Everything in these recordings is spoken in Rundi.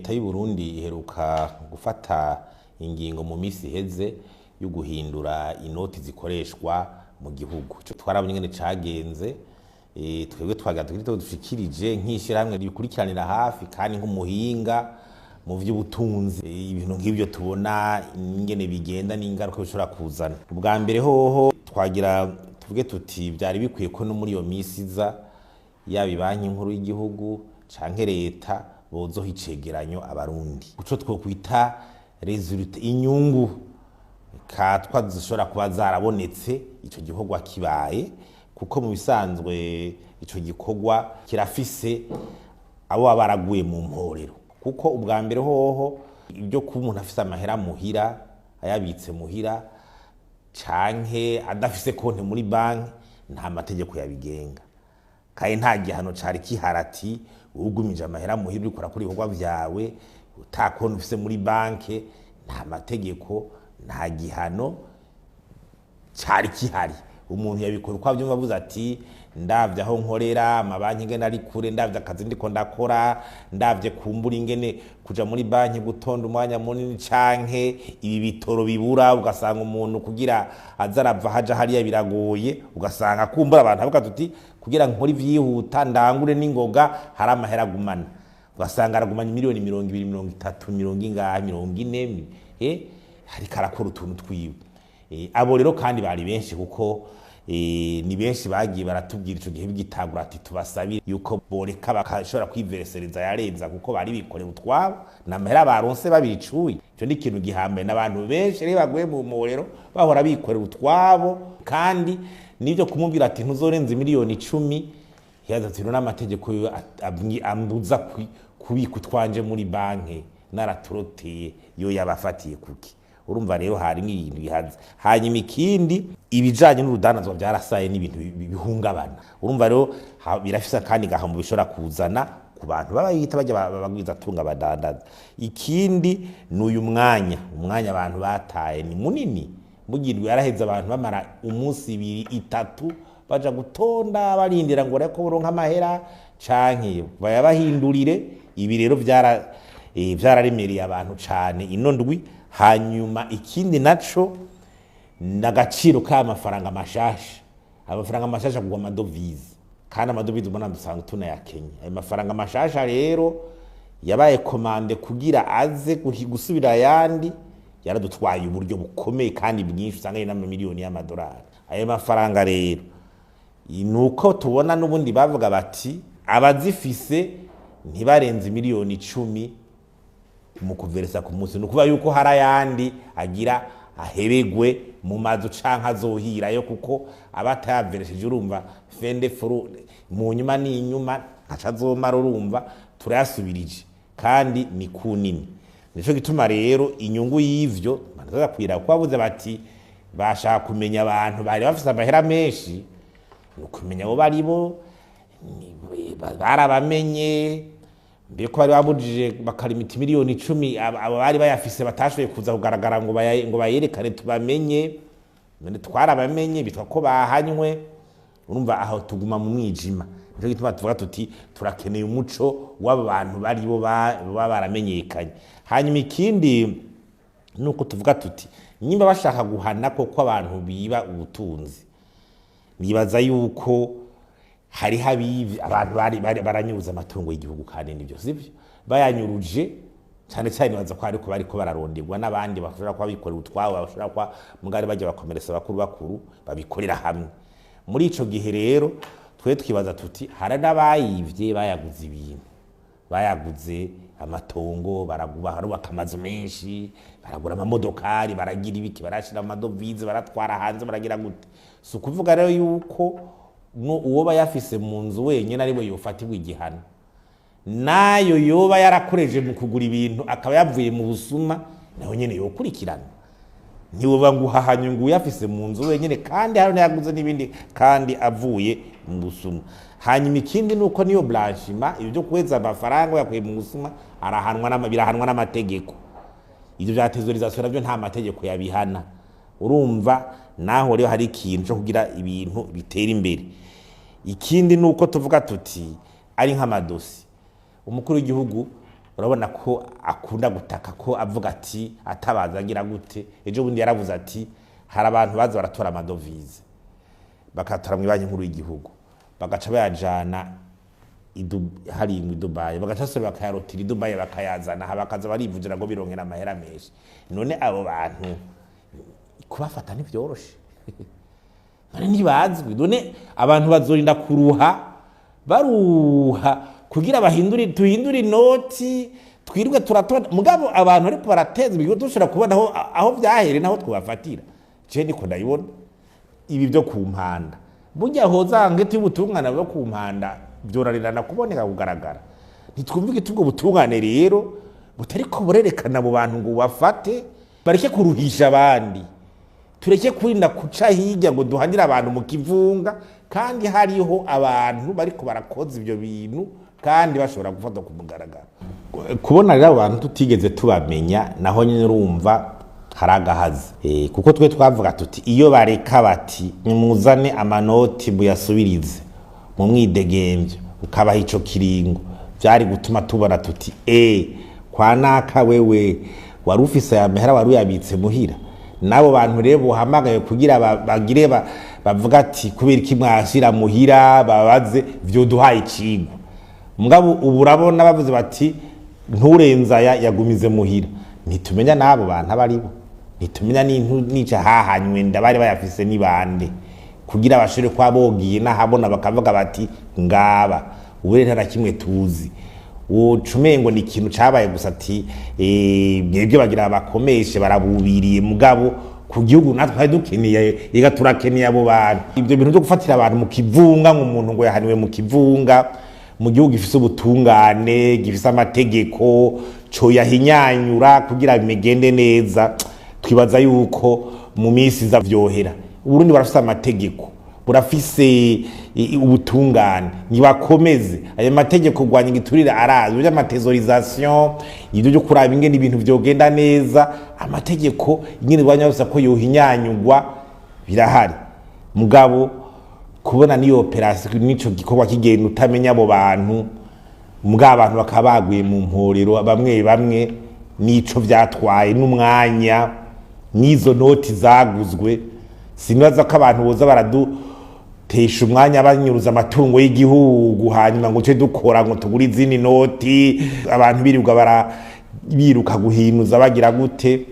Leta y'u Burundi iheruka gufata ingingo mu misi iheze yo guhindura inoti zikoreshwa mu gihugu. Ico twarabonye ingene cagenze. Twebwe twagira tugire dushikirije nk'ishirahamwe ribikurikiranira hafi kandi nk'umuhinga mu vy'ubutunzi, ibintu nk'ivyo tubona ingene bigenda n'ingaruka bishobora kuzana. Ubwa mbere hoho twagira tuvuge tuti vyari bikwiye ko no muri iyo misi iza, yaba ibanki nkuru y'igihugu canke leta, bozoha icegeranyo abarundi uco twokwita résultat, inyungu katwa zishobora kuba zarabonetse ico gikorwa kibaye, kuko mu bisanzwe ico gikorwa kirafise abo baba baraguye mu mporero. Kuko ubwa mbere hoho, ibyo kuba umuntu afise amahera muhira, ayabitse muhira canke adafise konte muri banki, nta mategeko yabigenga kandi nta gihano cari kiharati. Ugumije amahera muhira, uriko urakora ibikorwa vyawe, uta konti ufise muri banki, nta mategeko, nta gihano cari kihari. Umuntu yabikora uko avyumva, avuze ati: "Ndavye aho nkorera, amabanki ingene ari kure, ndavye akazi ndiko ndakora, ndavye kumbura ingene kuja muri banki gutonda umwanya munini, canke ibi bitoro bibura, ugasanga umuntu kugira aza arava haja hariya biragoye, ugasanga kumbura abantu avuga tuti kugira nkore ivyihuta, ndangure n'ingoga, hari amahera agumana, ugasanga aragumanya miliyoni 20, 30, mirongo ingahe, 40, ariko arakora utuntu twiwe." Abo rero kandi bari benshi, kuko ni benshi bagiye baratubwira ico gihe bigitangura ati tubasabire yuko boreka bakashobora kwiveresereza yarenza, kuko bari bikorera utwabo namahera baronse babicuye. Ico ni ikintu gihambaye n'abantu benshi rero baguye mu mporero bahora bikorera utwabo. Kandi nivyo kumubwira ati ntuzorenza miliyoni 10, yaza ati n'amategeko yo ambuza kubika utwanje muri banki naraturoteye, yo yabafatiye kuki? Urumva rero harimo ibintu bihaze. Hanyuma ikindi, ibijanye n'urudandazwa byarasaye n'ibintu bihungabana. Urumva rero birafise akandi gahombo bishobora kuzana ku bantu baba bita bajya bagwiza tunga badandaza. Ikindi ni uyu mwanya, umwanya abantu bataye ni munini. Mugirwe yaraheze, abantu bamara umunsi, 2, 3 baja gutonda barindira ngo bareko boronka amahera canke bayabahindurire. Ibi rero vyararemereye abantu cane ino ndwi. Hanyuma ikindi naco n'agaciro k'amafaranga mashasha. Amafaranga mashasha kugwa amadovize, kandi amadovize ubona dusanga tunayakenye. Ayo mafaranga mashasha rero yabaye commandé kugira aze gusubira ayandi, yaradutwaye uburyo bukomeye kandi bwinshi, usanga ari n'amamiliyoni y'amadolari. Ayo mafaranga rero nuko tubona n'ubundi bavuga bati abazifise ntibarenze miliyoni 10 mu kuveresa ku munsi. Ni ukuvuga yuko hari ayandi agira ahebegwe mu mazu canke azohirayo, kuko aba atayaveresheje. Urumva fende furu mu nyuma n'inyuma ntaco azomara. Urumva turayasubirije kandi ni ku nini. Nico gituma rero inyungu y'ivyo bataza kuko bavuze bati bashaka kumenya abantu bari bafise amahera menshi, ni ukumenya abo bari bo. Barabamenye mbere ko bari babujije bakarimita miliyoni 10, abo bari bayafise batashoboye kuza kugaragara ngo bayerekane tubamenye. None twarabamenye, bitwa ko bahanywe. Urumva aho tuguma mu mwijima. Nico gituma tuvuga tuti turakeneye umuco w'abo bantu bari bo baba baramenyekanye. Hanyuma ikindi nuko tuvuga tuti nimba bashaka guhana koko abantu biba ubutunzi, nibaza yuko hariho abibi, abantu bari baranyuruza amatungo y'igihugu, kandi nibyo sivyo bayanyuruje cyane cyane. Nibaza ko ariko bariko bararonderwa n'abandi bashobora kuba bikorera utwabo, bashobora kuba mugari bajya bakomeretsa bakuru bakuru babikorera hamwe. Muri ico gihe rero twe twibaza tuti hari n'abayivye bayaguze ibintu, bayaguze amatongo, barubaka amazu menshi, baragura amamodokari, baragira ibiki, barashira amadovize, baratwara hanze, baragira gute. Si ukuvuga rero yuko no uwo bayafise mu nzu wenyine ariwe yofatirwa igihano. Nayo yoba yarakoreje mu kugura ibintu akaba yavuye mu busuma, nawe nyene yokurikirana. Ntiwoba ngo uhahanye ngo uyafise mu nzu wenyine, kandi hari n'ayaguze n'ibindi kandi avuye mu busuma. Hanyuma ikindi ni uko niyo blanchiment, ibyo byo kuweza amafaranga yakuye mu busuma, arahanwa birahanwa n'amategeko. Ibyo bya thésaurisation nabyo nta mategeko yabihana. Urumva naho rero hari ikintu cyo kugira ibintu bitera imbere. Ikindi ni uko tuvuga tuti ari nk'amadosi umukuru w'igihugu. Urabona ko akunda gutaka, ko avuga ati atabaza agira gute. Ejo bundi yaravuze ati hari abantu baza baratora amadovize, bakatora mu Banki Nkuru y'igihugu, bagaca bayajana hari mu Dubai, bagaca basubira bakayarotira i Dubai, bakayazana aha, bakaza barivugira ngo birongera amahera menshi. None abo bantu kubafata ntibyoroshe? None ntibazwi? None abantu bazorinda kuruha, baruha kugira bahindure, tuhindure inoti, twirwe turatora? Mugabo abantu ariko barateza ibigo, dushobora kubona aho vyahere naho twobafatira. Je niko ndabibona. Ibi byo ku mpanda, burya hoza ngeti y'ubutungane bwo ku mpanda byorarirana kuboneka, kugaragara. Ntitwumva igitubwo butungane rero butariko burerekana abo bantu ngo bafate, bareke kuruhisha abandi. Tureke kurinda kuca hirya ngo duhanire abantu mu kivunga, kandi hariho abantu bariko barakoza ibyo bintu kandi bashobora gufata ku mugaragaro. Kubona rero abantu tutigeze tubamenya, naho nyine urumva hari agahazi, kuko twe twavuga tuti iyo bareka bati nimuzane amanoti muyasubirize mu mwidegembyo, ukabaha ico kiringo, vyari gutuma tubona tuti kwa naka wewe wari ufise aya mahera, wari uyabitse muhira. N'abo bantu rero buhamagaye kugira bagire bavuga ati kubera iki mwashira muhira, babaze, vyoduhaye icigwa. Mugabo ubu urabona bavuze bati nturenza aya, yagumize muhira, ntitumenya n'abo bantu abo aribo, ntitumenya nica hahanywe ndabari bayafise ni bande, kugira bashobore kuba bogiye n'ahabona bakavuga bati ngaba. Ubu rero nta na kimwe tuzi, ucumengo ni ikintu cabaye gusa ati mwebwe bagira bakomeshe barabubiriye. Mugabo ku gihugu natwe twari dukeneye, ega turakeneye abo bantu. Ibyo bintu byo gufatira abantu mu kivunga, ngo umuntu ngo yahaniwe mu kivunga, mu gihugu gifise ubutungane, gifise amategeko, coyahinyanyura kugira bimegende neza. Twibaza yuko mu minsi iza vyohera. Uburundi barafise amategeko, burafise ubutungane, ntibakomeze ayo mategeko. Kurwanya igiturire arazwi, by'amatesorisation, ibyo byo kuraba ingene ibintu vyogenda neza, amategeko ingene rwanya yose ko yohinyanyugwa birahari. Mugabo kubona niyo operation nico gikorwa kigenda utamenya abo bantu, mugabo abantu bakaba baguye mu mporero bamwe bamwe, nico vyatwaye n'umwanya n'izo noti zaguzwe. Sinibaza ko abantu boza baradutesha umwanya banyuruza amatungo y'igihugu, hanyuma ngo tuce dukora ngo tugure izindi noti, abantu birirwa bara biruka guhinuza bagira gute,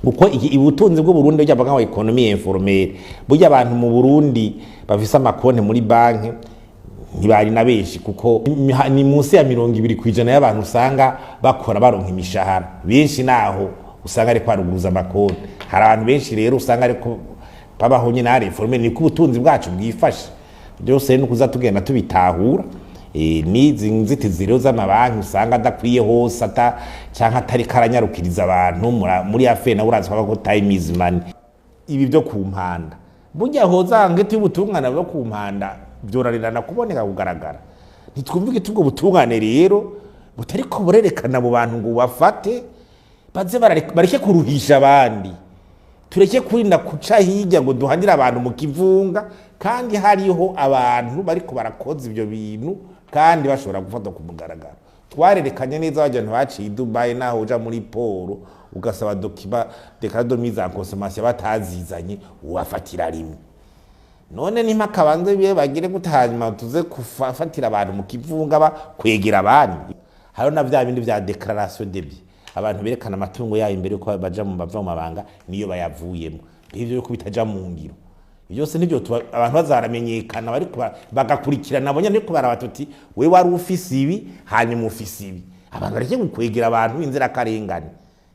kuko ubutunzi bw'u Burundi burya bwa économie informelle, burya abantu mu Burundi bafise amakonti muri banki ntibari na benshi, kuko ni munsi ya 20% y'abantu usanga bakora baronka imishahara. Benshi naho usanga ariko baruguruza amakonti. Hari abantu benshi rero usanga ariko babaho nyine ari informel. Niko ubutunzi bwacu bwifashe. Byose ni ukuza tugenda tubitahura. N'izi nzitizi rero z'amabanki usanga adakwiye hose, ata canke atari karanyarukiriza abantu muri affaire, nawe urazi ko time is money. Ibi byo ku mpanda, burya hoza ngeti y'ubutungane bwo ku mpanda byorarirana kuboneka, kugaragara. Ntitwumva igitubwo butungane rero butariko burerekana abo bantu ngo bafate, baze bareke kuruhisha abandi. Tureke kurinda kuca hirya ngo duhanire abantu mu kivunga, kandi hariho abantu bariko barakoza ibyo bintu kandi bashobora gufata ku mugaragaro. Twarerekanye neza bajya baciye i Dubai, naho uja muri port ugasaba document déclaration de mise en consommation batazizanye, ubafatira rimwe. None nimpaka banze bibe bagire gute, hanyuma tuze kufatira abantu mu kivunga, ba kwegera abandi? Hariho na vya bindi vya déclaration de biens, abantu berekana amatungo yayo imbere yuko baja mu bava mu mabanga niyo bayavuyemo. Ivyo yuko bitaja mu ngiro byose nibyo abantu bazaramenyekana, bariko bagakurikirana abo nyene, ariko baraba tuti we wari ufise ibi, hanyuma ufise ibi. Abantu bareke gukwegera abantu inzirakarengane.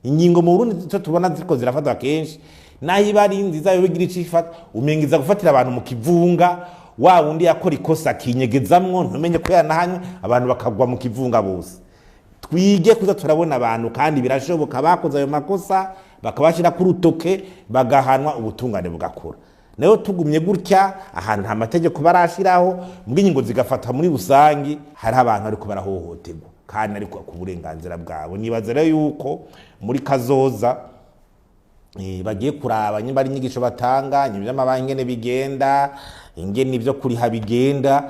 Ingingo mu Burundi cyo tubona ziriko zirafatwa kenshi, naho iba ari nziza, yo bigira ico ifata, umenga iza gufatira abantu mu kivunga, wa wundi yakora ikosa akinyegezamwo, ntumenye ko yanahanywe, abantu bakagwa mu kivunga bose. Twige kuza turabona abantu, kandi birashoboka, bakoze ayo makosa bakabashyira ku rutoke, bagahanwa, ubutungane bugakora. Nayo tugumye gutya, ahantu nta mategeko barashiraho, mbw'ingingo zigafatwa muri rusangi, hariho abantu ariko barahohoterwa kandi ariko ku burenganzira bwabo. Nibaza rero yuko muri kazoza bagiye kuraba nyimba ari inyigisho batanga, nyuma by'amabanki ingene bigenda, ingene ibyo kuriha bigenda,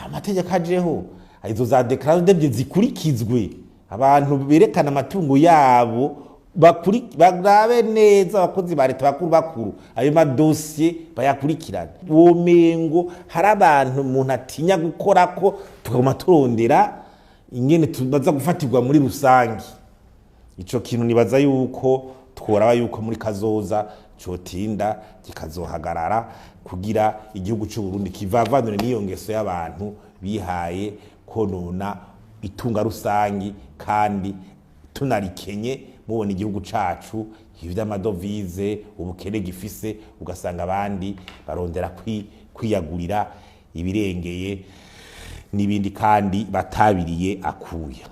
amategeko ajeho, izo za déclaration de biens zikurikizwe. Abantu berekana amatungo yabo, barabe neza abakozi ba leta bakuru bakuru, ayo madosiye bayakurikirane. Womengo hari abantu umuntu atinya gukorako, tukaguma turondera ingene tubaza gufatirwa muri rusange. Ico kintu nibaza yuko tworaba yuko muri kazoza cotinda kikazohagarara, kugira igihugu c'u Burundi kivavanure n'iyo ngeso y'abantu bihaye konona itunga rusangi kandi tunarikenye. Mubona igihugu cacu ivy'amadovize, ubukene gifise, ugasanga abandi barondera kwiyagurira ibirengeye n'ibindi kandi batabiriye akuya.